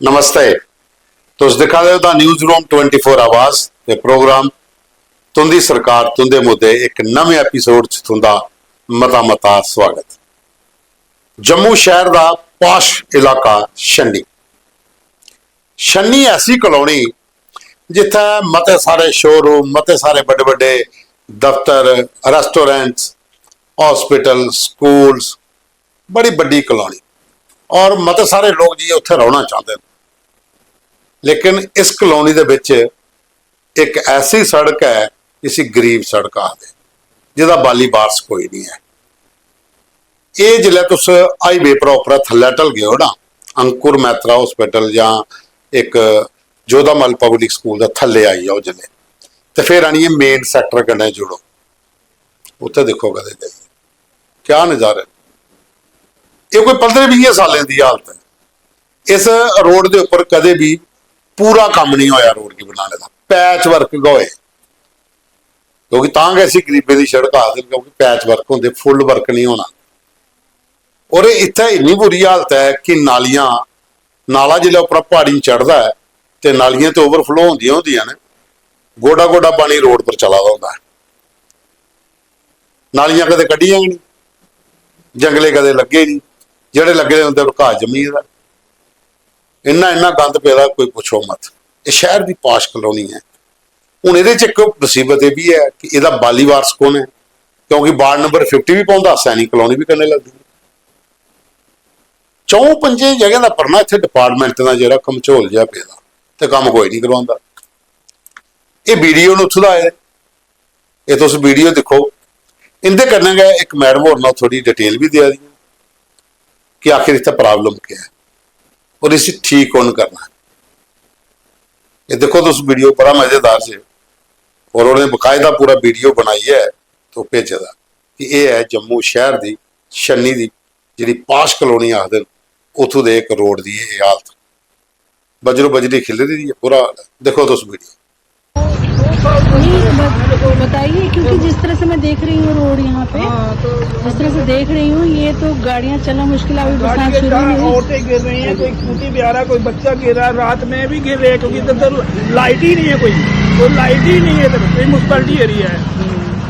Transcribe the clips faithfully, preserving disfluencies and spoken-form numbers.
नमस्ते। तुस दिक्खा दे ओ दा न्यूज़ रूम ट्वेंटी फ़ोर आवाज़ ते प्रोग्राम तुंदी सरकार तुंदे मुद्दे। इक नमें एपिसोड च तुंदा मता मता स्वागत। जम्मू शैह्र दा पॉश इलाका छन्नी। छन्नी ऐसी कॉलोनी जित्थै मते सारे शोरूम, मते सारे बड्डे बड्डे दफ्तर, रेस्टोरेंट्स, हॉस्पिटल, स्कूल्स, बड़ी बड्डी कॉलोनी और मते सारे लोक जाइयै उत्थै रौह्ना चांह्दे न। लेकिन इस कॉलोनी दे बिच इक ऐसी सड़क ऐ जिसी गरीब सड़क आखदे, जेह्दा बाली बारस कोई निं ऐ। एह् जिसलै तुस हाईवे पर उप्परा थल्लै ढलगे ओ ना, अंकुर मैत्रा हॉस्पिटल जां इक जोधामल पब्लिक स्कूल दे थल्लै आई जाओ जिसलै, ते फिर आनियै मेन सैक्टर कन्नै जुड़ो, उत्थै दिक्खो कदें जाइयै क्या नज़ारे न। एह् कोई पंदरें बीहें सालें दी हालत ऐ। इस रोड दे उप्पर कदें बी पूरा कम्म निं होया रोड गी बनाने दा, पैच वर्क गै होए, क्योंकि तां गै इसी गरीबें दी सड़क आखदे न, क्योंकि पैच वर्क होंदे, फुल वर्क निं होना। और इत्थै इन्नी बुरी हालत ऐ कि नालियां, नाला जिसलै उप्परा प्हाड़ी चढ़दा ऐ ते नालियां ते ओवरफ्लो होंदियां होंदियां न, गोडा गोडा पानी रोड पर चला दा होंदा ऐ। नालियां कदें कड्ढियां गै निं, जंगले कदें लग्गे निं, जेह्ड़े लग्गे दे उं'दे पर घाऽ जम्मी गेदा। इन्ना इन्ना गंद पेदा, कोई पुच्छो मत। एह् शैह्र दी पॉश कॉलोनी ऐ। हून एह्दे च इक मुसीबत एह् बी ऐ कि एह्दा बाली वारस कु'न ऐ, क्योंकि वार्ड नंबर फिफ्टी बी पौंदा, सैनिक कॉलोनी बी कन्नै लगदी। च'ऊं पंजें जगहें दा भरना इत्थै डिपार्टमेंट दा जेह्ड़ा कमचोल जेहा पेदा ते कम्म कोई निं करोआंदा। एह् बीडीओ न उत्थूं दा आए दे, एह् तुस वीडियो दिक्खो। इं'दे कन्नै गै इक मैडम होर न, ओह् थोह्ड़ी डिटेल बी देआ दियां कि आखिर इत्थै प्रॉब्लम केह् ऐ और इसी ठीक कु'न करना ऐ। एह् दिक्खो तुस वीडियो, बड़ा मजेदार जे, और उ'नें बकायदा पूरा वीडियो बनाइयै तो भेजे दा कि एह् ऐ जम्मू शैह्र दी छन्नी दी, जेह्ड़ी पॉश कॉलोनी आखदे न, उत्थूं दे इक रोड दी एह् हालत। बजरो बजरी खिल्लरी दी ऐ, बुरा हाल ऐ। दिक्खो तुस वीडियो। नहीं, बत-, बताइए, क्योंकि जिस तरह से मैं देख रही हूँ रोड यहाँ पे, हाँ, तो जिस तरह से देख रही हूँ, ये तो गाड़ियाँ चलना मुश्किल है, अभी बरसात गाड़ियां शुरू चला, नहीं हुई। औरतें गिर रही हैं, कोई स्कूटी पे आ रहा है, कोई बच्चा गिर रहा है, रात में भी गिर रहे हैं, क्योंकि इधर तो लाइट ही नहीं है कोई, कोई लाइट ही नहीं है इधर, ये म्यूनसिपैलिटी एरिया है।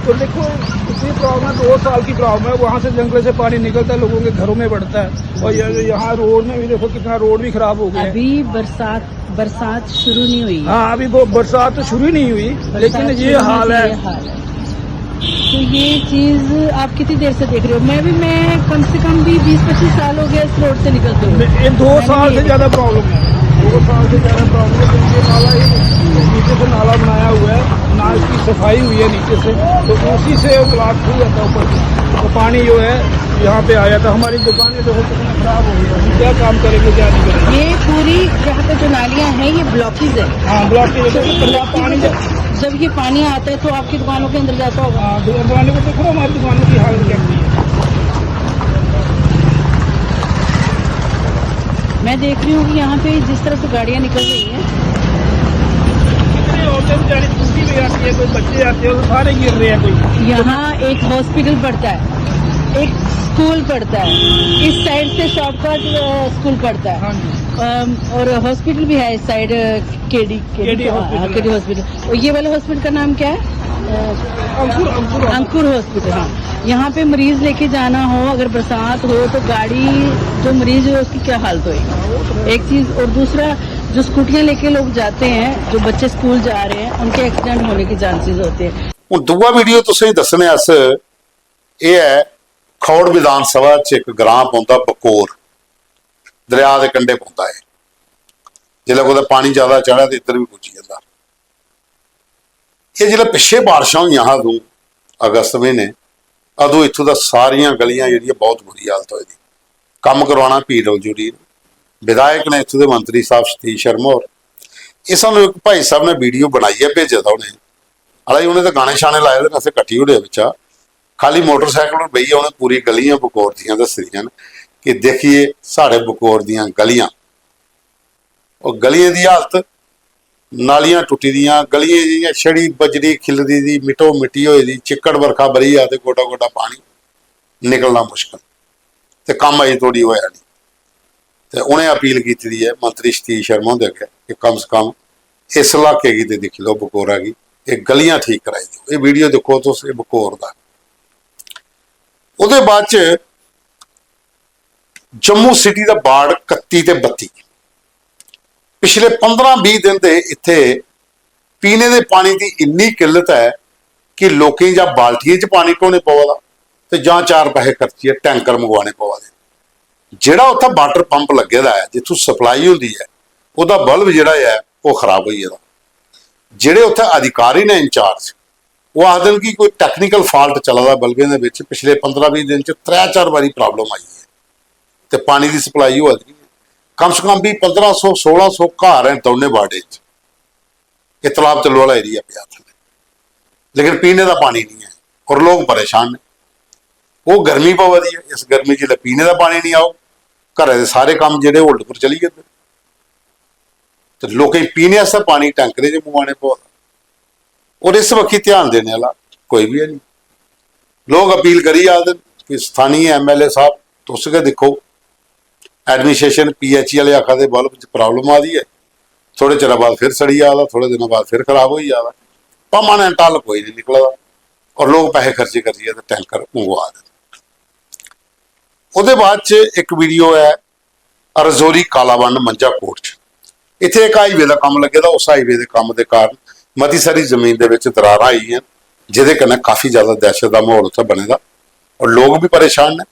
तो देखो, इतनी प्रॉब्लम है, दो साल की प्रॉब्लम है, वहाँ से जंगल से पानी निकलता है, लोगों के घरों में बढ़ता है, और ये, यहाँ रोड में भी देखो, कितना रोड भी खराब हो गया है। अभी बरसात, बरसात शुरू नहीं हुई है। हाँ, अभी वो बरसात तो शुरू ही नहीं हुई, बरसात लेकिन ये शुरू होने हाल से है। ये हाल है। तो ये चीज आप कितनी देर से देख रहे हो? मैं भी, मैं कम से कम भी बीस पच्चीस साल हो गया इस रोड से निकलते हुए। ये दो मैंने साल ये से ज्यादा प्रॉब्लम है, दो साल से ज्यादा प्रॉब्लम है, क्योंकि नाला ही नीचे से नाला बनाया हुआ है, ना इसकी सफाई हुई है नीचे से, तो उसी से ब्लॉक हो जाता है ऊपर से। तो पानी जो है यहाँ पे आ जाता है, हमारी दुकानें देखो कितना खराब हो गई है, हम क्या काम करेंगे, क्या नहीं करेंगे। ये पूरी यहाँ पे जो नालियाँ हैं, ये ब्लॉकेज है। हाँ, ब्लॉकेज है, तो क्योंकि ब्लॉकेज पानी है, तो जब ये पानी आता है तो आपकी दुकानों के अंदर जाता होगा। हाँ, दु-, दुकानों को देखो, हमारी दुकानों की हालत क्या हुई है। मैं देख रही हूँ कि यहाँ पे जिस तरह से गाड़ियाँ निकल रही हैं। कितने औरतें बेचारी स्कूटी पे आती है, कोई बच्चे आते हैं, वो सारे गिर रहे हैं कोई। यहाँ एक हॉस्पिटल पड़ता है, एक स्कूल पड़ता है, इस साइड से शॉर्टकट, अ, स्कूल पड़ता है। हाँ जी। अम, और हॉस्पिटल भी है इस साइड, अ, केडी, केडी केडी का, हाँ, हॉस्पिटल केडी है। हॉस्पिटल। और ये वाला हॉस्पिटल का नाम क्या है? अ, अंकुर, अंकुर। अंकुर हॉस्पिटल, हाँ। यहाँ पे मरीज लेके जाना हो, अगर बरसात हो, तो गाड़ी, जो मरीज है, उसकी क्या हालत होगी? एक चीज, और दूसरा, जो स्कूटियां लेके लोग जाते हैं, जो बच्चे स्कूल जा रहे हैं, उनके एक्सीडेंट होने के चांसेस होते हैं। हून दूआ वीडियो तुसें दस्सने अस, एह् ऐ खौड़ विधान सभा च इक ग्रां पौंदा बकोर, दरेआ दे कंढे पौंदा ऐ। जिसलै कुतै पानी ज्यादा चढ़ै ते इद्धर बी पुज्जी जंदा। एह् जिसलै पिच्छे बारिशां होइयां हा अदूं, अगस्त म्हीने, अदूं इत्थूं दा सारियां गलियां जेह्ड़ियां बहुत बुरी हालत होई दी। कम्म करवाना पीडब्ल्यूडी ने, विधायक ने, इत्थूं दे मंत्री साहब सतीश शर्मा होर, एह् सानूं इक भाई साहब ने वीडियो बनाइयै भेजे दा उ'नें। हालांकि उ'नें ते गाने शाने लाए दे न, असें कट्टी ओड़े बिच्चा। खाली मोटरसाइकल पर बेहियै उ'नें पूरी गलियां बकोर दियां दस्सी दियां न कि दिक्खिए साढ़े बकोर दियां गलियां। ओह् गलियें दी हालत, नालियां टुट्टी दियां, गलियें च इ'यां छड़ी बजरी खिल्लरी दी, मिट्टो मिट्टी होई दी, चिक्कड़ बरखा ब'री जा ते गोडा गोडा पानी, निकलना मुश्कल। ते कम्म अजें धोड़ी होया निं। ते उ'नें अपील कीती दी ऐ मंत्री सतीश शर्मा हुंदे अग्गें कि कम से कम इस इलाके गी ते दिक्खी लैओ, बकोरा गी, एह् गलियां ठीक कराई देओ। एह् वीडियो दिक्खो तुस, एह् बकोर दा। ओह्दे बाद च जम्मू सिटी दा वार्ड कत्ती ते बत्ती, पिछले पंदरां बीह् दिन दे इत्थे पीने दे पानी दी इन्नी किल्लत ऐ कि लोकें जां बाल्टियें च पानी ढोने पवा दा ते जां चार पैसे खर्चियै टैंकर मंगवाने पवा दे। जेह्ड़ा उत्थै वाटर पंप लग्गे दा ऐ, जित्थूं सप्लाई होंदी ऐ, ओह्दा बल्ब जेह्ड़ा ऐ, ओह् खराब होई गेदा। जेह्ड़े उत्थै अधिकारी ने इंचार्ज, ओह् आखदे न कि कोई टैक्नीकल फॉल्ट चला दा बल्बें दे बिच, पिछले पंदरां बीह् दिन च त्रै चार बारी प्रॉब्लम आई ऐ ते पानी दी सप्लाई होआ दी ऐ। कम से कम भी पंदरां सौ सोलां सौ घर ऐ दौनें वार्डें च, एह् तलाब तलू आह्ला एरिया पेआ थल्ले, लेकिन पीने दा पानी निं ऐ और लोक परेशान न। ओह् गर्मी पवा दी ऐ, इस गर्मी च जिसलै पीने दा पानी निं औग, घरै दे सारे कम्म जेह्ड़े होल्ड पर चली जंदे, ते लोकें गी पीने आस्तै पानी टैंकरें च मंगवाने पवा दा। और इस बक्खी ध्यान देने आह्ला कोई बी है नहीं। लोक अपील करी जा दे न कि स्थानीय एमएलए साहब, तुस गै दिक्खो, एडमिनिस्ट्रेशन, पीएचई आह्ले आखा दे बल्ब च प्रॉब्लम आ दी ऐ, थोह्ड़े चिरै बाद फिर सड़ी जा दा, थोह्ड़े दिनें बाद फिर खराब होई जा दा, परमानेंट हल कोई निं निकला दा। और लोक पैसे खर्ची खर्चियै ते टैंकर मंगवा दे न। ओह्दे बाद च इक वीडियो ऐ रजौरी कालाबंड मंझा कोट च। इत्थै इक हाईवे दा कम्म लग्गे दा, उस हाईवे दे कम्म दे कारण मती सारी जमीन दे बिच दरारां आई गेइयां, जेह्दे कन्नै काफी ज्यादा दहशत दा म्हौल उत्थै बने दा और लोक बी परेशान न।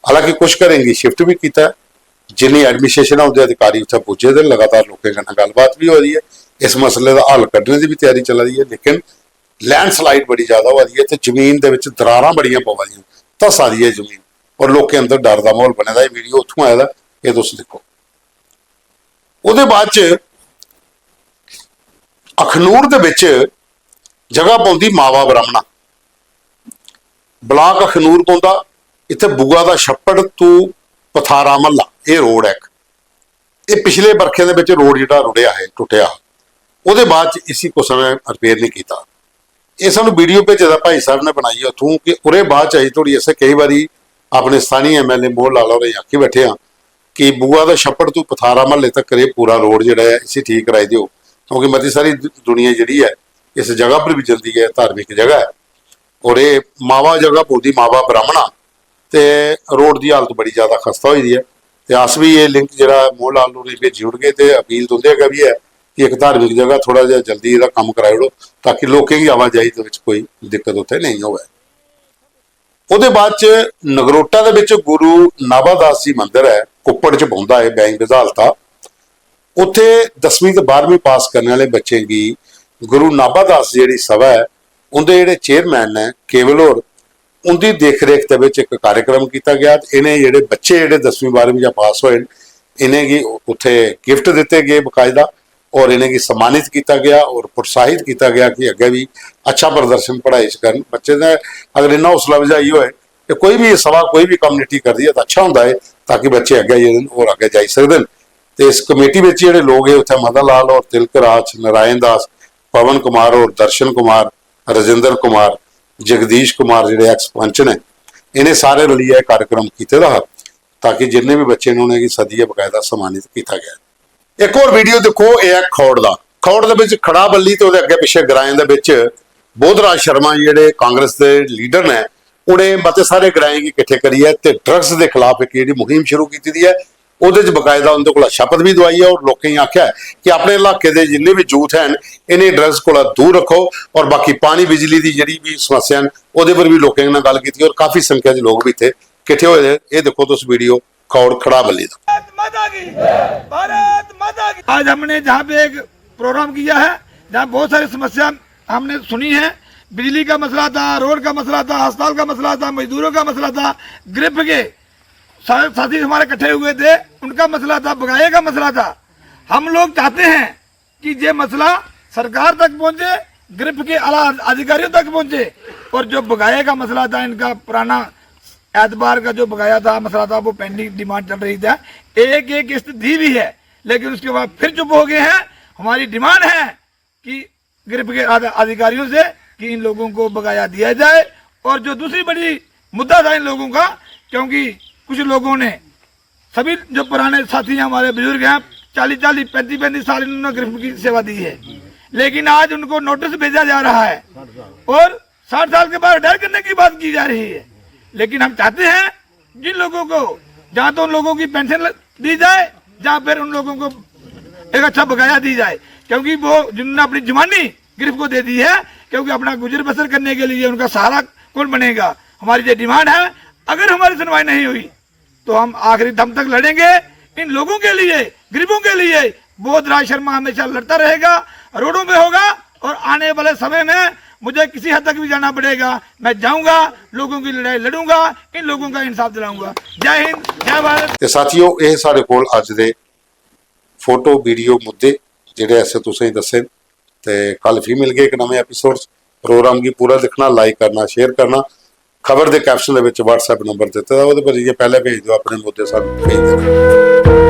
हालांकि कुछ घरें गी शिफ्ट बी कीता ऐ, जिन्नी एडमिनिस्ट्रेशन ऐ उं'दे अधिकारी उत्थै पुज्जे दे न, लगातार लोकें कन्नै गल्लबात बी होआ दी ऐ, इस मसले दा हल कड्ढने दी बी त्यारी चला दी ऐ, लेकिन लैंडस्लाइड बड़ी ज्यादा होआ दी ऐ ते जमीन दे बिच दरारां बड़ियां पवा दियां, धस्सा दी ऐ जमीन और लोकें अंदर डर दा म्हौल बने दा। एह् वीडियो उत्थुं आए दा, एह् तुस दिक्खो। ओह्दे बाद च अखनूर दे बिच जगह पौंदी मावा ब्राह्मणा, ब्लाक अखनूर पौंदा। इत्थै बुआ दा छप्पड़ तू पथारा म्हल्ला, एह् रोड ऐ इक। एह् पिछले बरखें दे बिच रोड जेह्ड़ा रुढ़ेआ हा, टुट्टेआ हा, ओह्दे बाद च इसी कुसै ने रिपेयर निं कीता। एह् सानूं वीडियो भेजे दा भाई साहब ने बनाई ऐ उत्थूं कि ओह्दे बाद च अजें धोड़ी असें केईं बारी अपने स्थानीय एमएलए मोहन लाल होरें गी आखी बैठे आं कि बुआ दा छप्पड़ तू पथारा म्हल्ले तक्कर एह् पूरा रोड जेह्ड़ा ऐ इसी ठीक कराई देओ, क्योंकि मती सारी दु-, दुनिया जेह्ड़ी ऐ इस जगह पर बी जंदी ऐ, धार्मिक जगह ऐ। और एह् मावा जगह पौंदी, मावा ब्राह्मणा, ते रोड दी हालत बड़ी ज्यादा खस्ता होई दी ऐ। ते अस बी एह् लिंक जेह्ड़ा मोहन लाल होरें गी भेजी ओड़गे ते अपील तुं'दे अग्गें बी ऐ कि इक धार्मिक जगह थोह्ड़ा जेहा जल्दी एह्दा कम्म कराई ओड़ो, ताकि लोकें गी आवाजाही दे बिच कोई दिक्कत उत्थै नेईं होऐ। ओह्दे बाद च नगरोटा दे बिच गुरु नाभादास जी मंदर ऐ, कुप्पड़ च पौंदा ऐ, बैंग बझालता। उत्थे दसवीं ते बारहवीं पास करने आह्ले बच्चें गी गुरु नाभादास जेह्ड़ी सभा ऐ, उं'दे जेह्ड़े चेयरमैन न केवल होर, उं'दी देख रेख दे बिच इक कार्यक्रम कीता गेआ ते इ'नें जेह्ड़े बच्चे जेह्ड़े दसवीं बारहवीं चा पास होए न, इ'नेंगी उत्थे गिफ्ट दित्ते गे बकायदा और इ'नेंगी सम्मानित कीता गेआ और प्रोत्साहित कीता गेआ कि अग्गें बी अच्छा प्रदर्शन पढ़ाई च करन। बच्चें दा अगर इन्ना हौसला अफजाई होए ते कोई बी सभा, कोई बी कम्युनिटी करदी ऐ तां अच्छा होंदा ऐ, ताकि बच्चे अग्गें जेह्ड़े न होर अग्गें जाई सकदे न। ते इस कमेटी बिच जेह्ड़े लोक हे उत्थै मदन लाल होर, तिलक राज, नारायण दास, पवन कुमार होर, दर्शन कुमार, राजेंद्र कुमार, जगदीश कुमार जेह्ड़े एक्स पंच ने, इ'नें सारे रलियै एह् कार्यक्रम कीते दा हा, ताकि जिन्ने बी बच्चे न उ'नेंगी सद्दियै बकायदा सम्मानित कीता गेआ। इक होर वीडियो दिक्खो, एह् ऐ खौड़ दा। खौड़ दे बिच खड़ाबल्ली ते ओह्दे अग्गें पिच्छें ग्राएं दे बिच बोधराज शर्मा जेह्ड़े कांग्रेस दे लीडर ने, उ'नें मते सारे ग्राएं गी किट्ठे करियै ते ड्रग्स दे खिलाफ इक जेह्ड़ी मुहिम शुरू कीती दी ऐ। ओह्दे च बकायदा उं'दे कोला शपथ बी दोआई ऐ और लोकें गी आखेआ ऐ कि अपने इलाके दे जिन्ने बी यूथ हैन, इ'नें ड्रग्स कोला दूर रक्खो। और बाकी पानी बिजली दी जेह्ड़ी बी समस्या न, ओह्दे पर बी लोकें कन्नै गल्ल कीती और काफी संख्या च लोक बी इत्थै किट्ठे होए दे। एह् दिक्खो तुस वीडियो खौड़ खड़ाबल्ली दा। भारत माता की, भारत माता की। आज हमने जहाँ पे एक प्रोग्राम किया है, जहाँ बहुत सारी समस्या हमने सुनी है। बिजली का मसला था, रोड का मसला था, अस्पताल का मसला था, मजदूरों का मसला था, ग्रिप के सारे साथी हमारे इकट्ठे हुए थे, उनका मसला था, बगाए का मसला था। हम लोग चाहते हैं कि ये मसला सरकार तक पहुंचे, ग्रिप के आला अधिकारियों तक पहुंचे। और जो बगाए का मसला था, इनका पुराना एतबार का जो बगाया था, मसला था, वो पेंडिंग डिमांड चल रही था, एक एक किस्त दी भी है, लेकिन उसके बाद फिर चुप हो गए हैं। हमारी डिमांड है कि ग्रिप के आध-, अधिकारियों से कि इन लोगों को बकाया दिया जाए। और जो दूसरी बड़ी मुद्दा था इन लोगों का, क्योंकि कुछ लोगों ने सभी जो पुराने साथी हैं, हमारे बुजुर्ग हैं, चालीस चालीस, पैंतीस पैंतीस साल इन्होंने गिरफ्त की सेवा दी है, लेकिन आज उनको नोटिस भेजा जा रहा है और साठ साल के बाद रिटायर करने की बात की जा रही है। लेकिन हम चाहते हैं जिन लोगों को, जहाँ तो उन लोगों की पेंशन ल- दी जाए, जहाँ फिर उन लोगों को एक अच्छा बकाया दी जाए, क्योंकि वो जिन्होंने अपनी जवानी गिरफ्त को दे दी है, क्योंकि अपना गुजर बसर करने के लिए उनका सहारा कौन बनेगा। हमारी ये डिमांड है, अगर हमारी सुनवाई नहीं हुई तो हम आखिरी दम तक लड़ेंगे इन लोगों के लिए, गरीबों के लिए। बोध राज शर्मा हमेशा लड़ता रहेगा, रोडों पे होगा और आने वाले समय में मुझे किसी हद तक भी जाना पड़ेगा, मैं जाऊंगा, लोगों की लड़ाई लड़ूंगा, इन लोगों का इंसाफ दिलाऊंगा। जय हिंद, जय भारत। ਤੇ ਸਾਥੀਓ, ਇਹ ਸਾਡੇ ਕੋਲ ਅੱਜ ਦੇ ਫੋਟੋ ਵੀਡੀਓ ਮੁੱਦੇ ਜਿਹੜੇ ਅਸੀਂ ਤੁਸੀਂ ਦੱਸੇ। ਤੇ ਕੱਲ ਫਿਰ ਮਿਲ ਗਏ ਇੱਕ ਨਵੇਂ ਐਪੀਸੋਡ। ਪ੍ਰੋਗਰਾਮ ਕੀ ਪੂਰਾ ਦੇਖਣਾ, ਲਾਈਕ ਕਰਨਾ, ਸ਼ੇਅਰ ਕਰਨਾ। ਖਬਰ ਦੇ ਕੈਪਸ਼ਨ ਦੇ ਵਿੱਚ WhatsApp ਨੰਬਰ ਦਿੱਤਾ ਉਹਦੇ ਪਰ ਇਹ ਪਹਿਲੇ ਭੇਜ ਦਿਓ, ਆਪਣੇ ਮੁੱਦੇ ਸਾਨੂੰ ਭੇਜ ਦਿਓ।